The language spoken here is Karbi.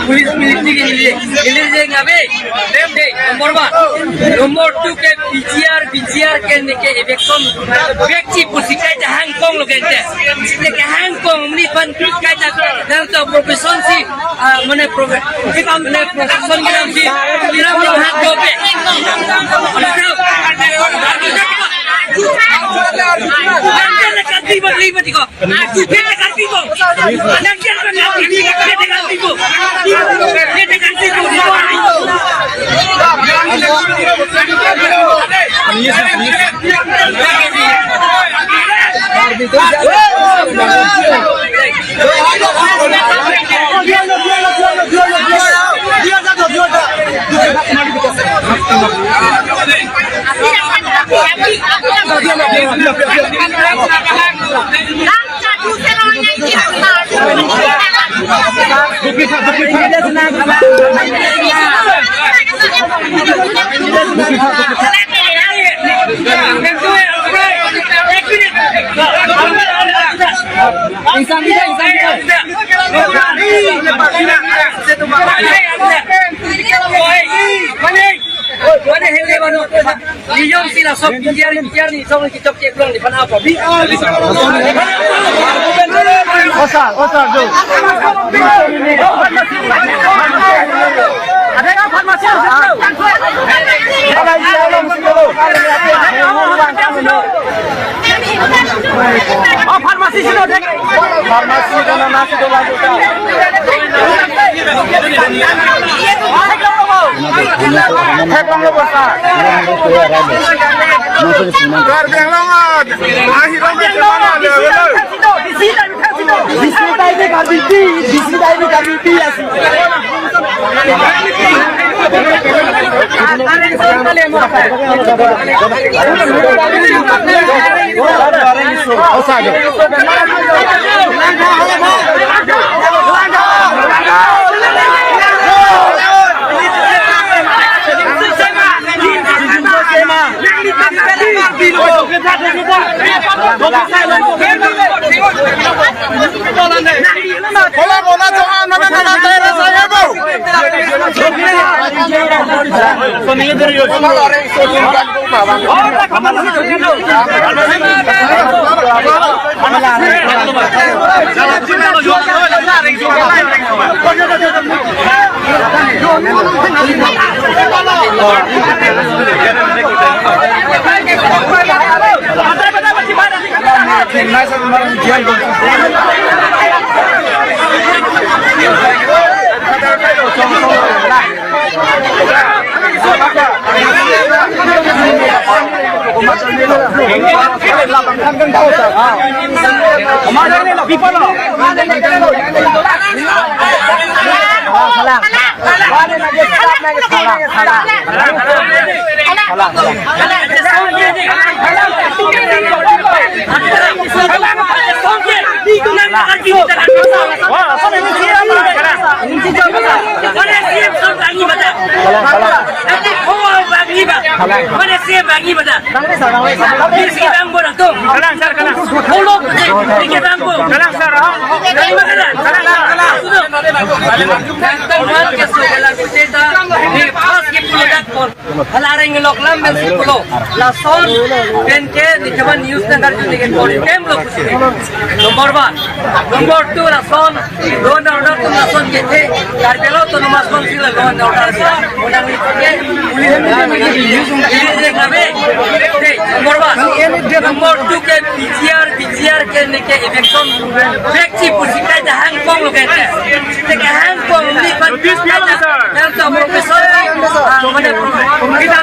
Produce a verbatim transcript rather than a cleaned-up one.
Police military ke neli, neli je ngabe, dem de, number one. Number two ke P G R, P G R ke neke eviction vekji pusi kaita hangkong lo kente. Neke hangkong ni pan kaita, dan to profession si, ah, mane profe-, kita mane profession kita si, kita mane hangkong pe. Nangke le kanti ba, li ba tiko. Insan kita, insan kita. Mane hele mano. Iyong sila sok biar biar ni sok kitok cek long di pan apa bi. Osa, osa, jo. Ada yang farmasi? Oh, farmasi sih, dek. Farmasi itu nama sih, dek. Thek long lo, sir. Karbi Anglong, ah, ahi lo, D C tai ni Karbi, D C tai ni Karbi, ya sih. Kalang, sir, kalang. Kalang, sir, kalang. Kalang, kalang. Hala areng kelok lam pensi pulo. Lason pen ke nikaban news nangkarju nike pori tem lo pusi. Number one. Number two, lason law and order atum lason kethe. Karbi Anglong Autonomous Council law and order. Unang ni ke police, police je ngabe. Number one. Number two ke P G R, P G R ke neke eviction vekji pusi kaita hangkong lo kente. Neke hangkong ni pan. Yang to profession, ah, mane, kita,